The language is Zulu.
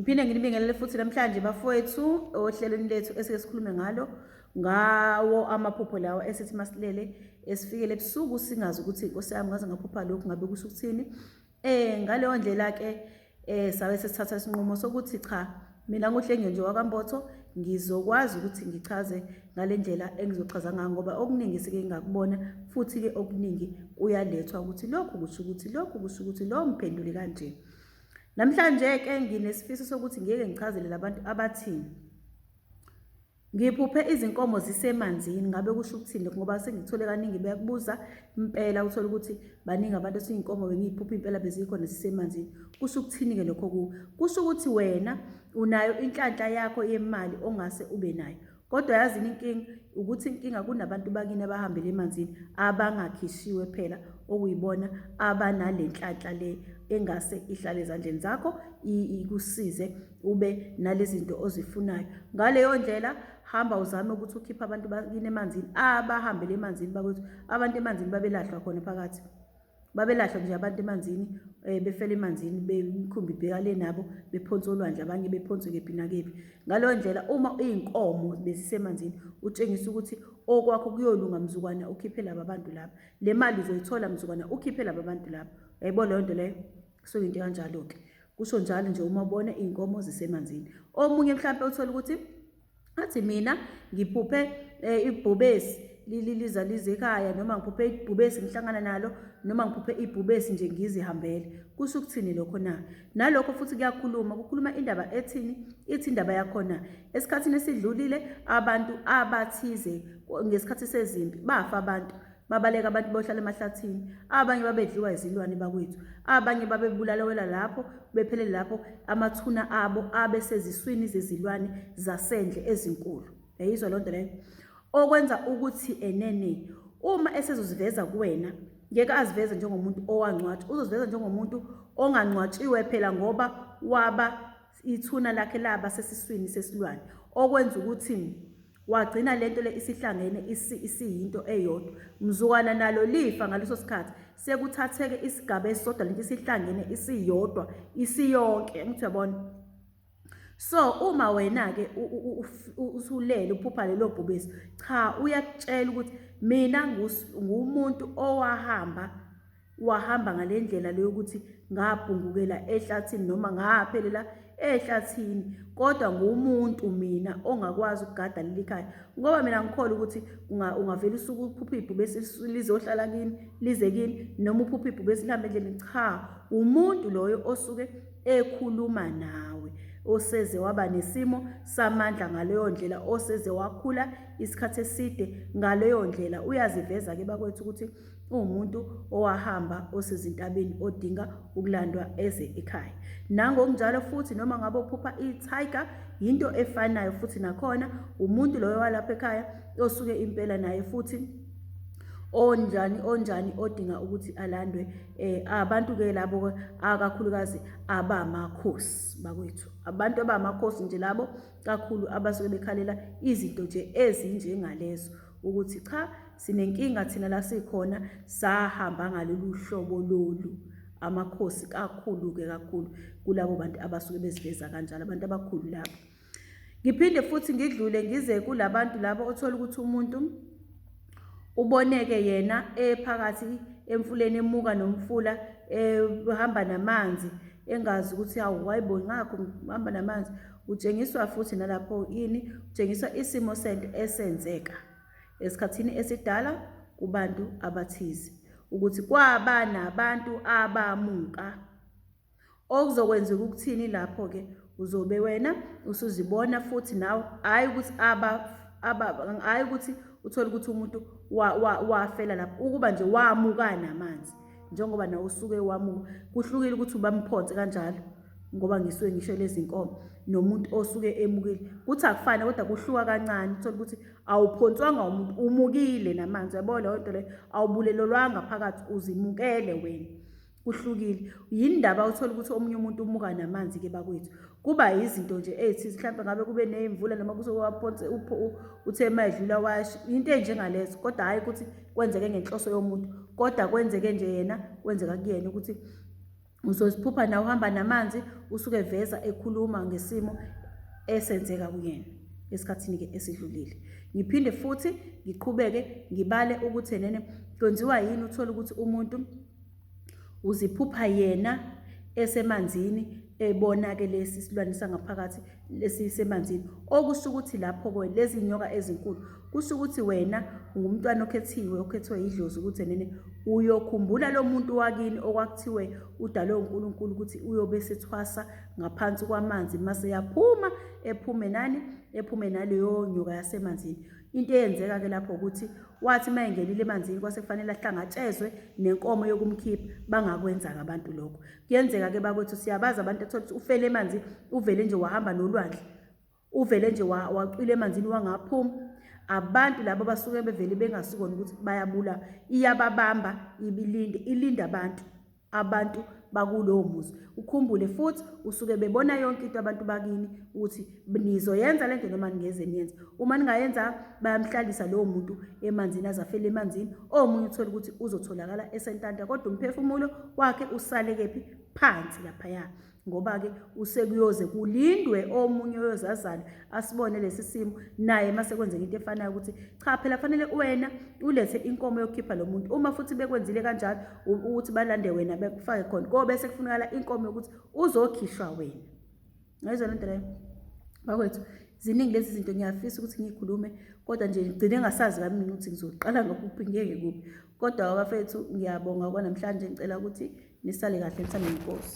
Ngiphinde nginibingelele futhi namhlanje bafowethu ohlelweni lethu esike sikhulume ngalo ngawo amaphupho lawa esithi masilele esifikele ebusuku singazi ukuthi inkosi yami ngaze ngaphupha lokhu ngabe kusho ukuthini. Ngaleyo ndlela ke sabe sesithatha isinqumo sokuthi cha mina nguHlengiwe nje wakwaMbotho ngizokwazi ukuthi ngichaze ngale ndlela engizochaza ngayo ngoba okuningi sike ngakubona futhi-ke okuningi kuyalethwa ukuthi lokhu kusho ukuthi lokhu kusho ukuthi lo mphendule kanje. Namhlanje-ke nginesifiso sokuthi ngiyeke ngichazele labantu abathini. Ngiphuphe izinkomo zisemanzini ngabe kusho ukuthini lokho ngoba sengikuthole kaningi beyakubuza impela uthole ukuthi baningi abantu ethi iy'nkomo bengiyiphupha impela bezikhona zisemanzini. Kusho ukuthini-ke lokho kuwe? Kusho ukuthi wena unayo inhlanhla yakho yemali ongase ube nayo. Kodwa yazini inkinga ukuthi inkinga kunabantu bakini abahambele emanzini abangakhishiwe phela okuyibona abanale nhlanhla le engase ihlale ezandleni zakho ikusize ube nalezinto ozifunayo. Ngaleyo ndlela hamba uzame ukuthi ukhiphe abantu bakini emanzini abahambele emanzini bakwethu abantu emanzini babelahlwa khona phakathi. Babelahlwa nje abantu emanzini um befela emanzini bemikhumbi ibheka le nabo bephonse olwandle abanye bephonswe kephi nakephi. Ngaleyo ndlela uma iy'nkomo bezisemanzini utshengisa ukuthi okwakho kuyolunga mzukwana ukhiphe laba bantu laba. Le mali uzoyithola mzukwana ukhiphe laba bantu laba. Uyayibona leyo nto leyo? Kusuke into kanjalo-ke. Kusho njalo nje uma ubona iy'nkomo zisemanzini. Omunye mhlampe uthole ukuthi athi mina ngiphuphe eh, ibhubesi liza lize ekhaya noma ngiphuphe ibhubesi ngihlangana nalo noma ngiphuphe ibhubesi nje ngizihambele kusho ukuthini lokho na nalokho futhi kuyakhuluma kukhuluma indaba ethini ithi indaba yakhona esikhathini esidlulile abantu abathize ngesikhathi sezimpi bafa abantu Babaleka abantu bohlala emahlathini, abanye babedliwa izilwane bakwethu, abanye babebulalawela lapho bephelele lapho amathuna abo abe seziswini zezilwane zasendle ezinkulu. Yayizwa loo nto leyo? Okwenza ukuthi enene uma esezoziveza kuwena ngeke aziveze njengomuntu owangcwatshwa, uzoziveza njengomuntu ongangcwatshiwe phela ngoba waba ithuna lakhe laba sesiswini sesilwane okwenza ukuthi Wagcina lento le isihlangene isiyinto eyodwa. Mzukwana nalo lifa ngaleso sikhathi sekuthatheke isigaba esisodwa lento isihlangene isiyodwa isiyonke angithi uyabona. So uma wena ke usulele uphupha lelo bhubesi cha uyakutshela ukuthi mina ngumuntu owahamba wahamba ngale ndlela leyo ukuthi ngabhungukela ehlathini noma ngaphelela ehlathini kodwa ngumuntu mina ongakwazi ukugada leli khaya ngoba mina ngikholwa ukuthi ungavele usuke uphuphe ibhubesi lizohlala kini lize kini noma uphuphe ibhubesi lihambe endleleni cha umuntu loyo osuke ekhuluma nawe oseze waba nesimo samandla ngaleyo ndlela oseze wakhula isikhathi eside ngaleyo ndlela uyaziveza-ke bakwethu ukuthi uwumuntu owahamba osezintabeni odinga ukulandwa eze ekhaya. Nangokunjalo futhi noma ngabe uphupha i-tiger yinto efanayo futhi nakhona umuntu loyo walapha ekhaya osuke impela naye futhi onjani onjani odinga ukuthi alandwe eh abantu ke labo akakhulukazi abamakhosi bakwethu abantu abamakhosi nje labo kakhulu abasuke bekhalela izinto nje ezinjengalezo ukuthi cha sinenkinga thina la sikhona sahamba ngalolu hlobo lolu amakhosi kakhulu-ke kakhulu kulabo bantu abasuke beziveza kanjalo abantu abakhulu labo ngiphinde futhi ngidlule ngize kulabantu labo othola ukuthi umuntu uboneke yena ephakathi emfuleni emuka nomfula ehamba namanzi engazi ukuthi hawu wayiboni ngakho ngihamba namanzi utshengiswa futhi nalapho ini utshengiswa isimo sento esenzeka esikhathini esidala kubantu abathize ukuthi kwaba nabantu abamuka okuzokwenzeka ukuthini lapho-ke uzobe wena usuzibona futhi nawe hhayi ukuthi aba aba hhayi ukuthi uthole ukuthi umuntu wafela lapho ukuba nje wamuka namanzi njengoba nawe usuke wamuka kuhlukile ukuthi ubamphonse kanjalo ngoba ngisuke ngisho lezi nkomo nomuntu osuke emukile kuthi akufane kodwa kuhluka kancane uthole ukuthi awuphonswanga umuntu umukile namanzi yabo leyo nto leyo awubulelelwanga phakathi uzimukele wena kuhlukile yini ndaba uthola ukuthi omunye umuntu umuka namanzi ke bakwethu kuba izinto nje ezithize mhlawumbe ngabe kube nezimvula noma kuzowaphonse uthe mayedlula washi into enjengalezo kodwa hhayi ukuthi kwenzeke ngenhloso yomuntu kodwa kwenzeke nje yena kwenzeka kuyena ukuthi Uzoziphupha nawe uhamba namanzi usuke eveza ekhuluma ngesimo esenzeka kuyena esikhathini-ke esidlulile. Ngiphinde futhi ngiqhubeke ngibale ukuthi enene kwenziwa yini uthole ukuthi umuntu uziphupha yena esemanzini ebona-ke lesi silwane sangaphakathi lesisemanzini okusho ukuthi lapho-ke lezi nyoka ezinkulu kusho ukuthi wena ungumntwana okhethiwe okhethwe yidlozi ukuthi nene uyokhumbula lo muntu wakini okwakuthiwe udalwe uNkulunkulu ukuthi uyobe sethwasa ngaphansi kwamanzi mase yaphuma ephume nani ephume naleyo nyoka yasemanzini into eyenzeka ke lapho ukuthi wathi uma engenile emanzini kwase kufanele ahlangatshezwe nenkomo yokumkhipha bangakwenza-ke abantu lokho kuyenzeka-ke bakwethu siyabazi abantu ethola ukuthi ufele emanzini uvele nje wahamba nolwandle uvele nje wacwila emanzini wangaphuma abantu labo basuke bevele bengasikona ukuthi bayabula iyababamba ibilinde ilinde abantu abantu bakulowo muzi ukhumbule futhi usuke bebona yonke into abantu bakini ukuthi nizoyenza lento noma ningeze niyenze uma ningayenza bayamhlalisa lowo muntu emanzini azafele emanzini omunye uthole ukuthi uzotholakala esentanta kodwa umphefumulo wakhe usale kephi phansi laphaya ngoba-ke usekuyoze kulindwe omunye oyozazalwa asibone lesi simo naye mase kwenzeka into efanayo ukuthi cha phela fanele wena ulethe inkomo yokukhipha lo muntu uma futhi bekwenzile kanjalo ukuthi balande wena bekufake khona kobe sekufunakala inkomo yokuthi uzokhishwa wena ngayizwa lento leyo bakwethu ziningi lezi zinto ngiyafisa ukuthi ngikhulume kodwa nje ngigcine ngasazi kami mina ukuthi ngizoqala ngakuphi ngeke kuphi kodwa bafethu ngiyabonga kwanamhlanje ngicela ukuthi nisale kahle nisale nenkosi.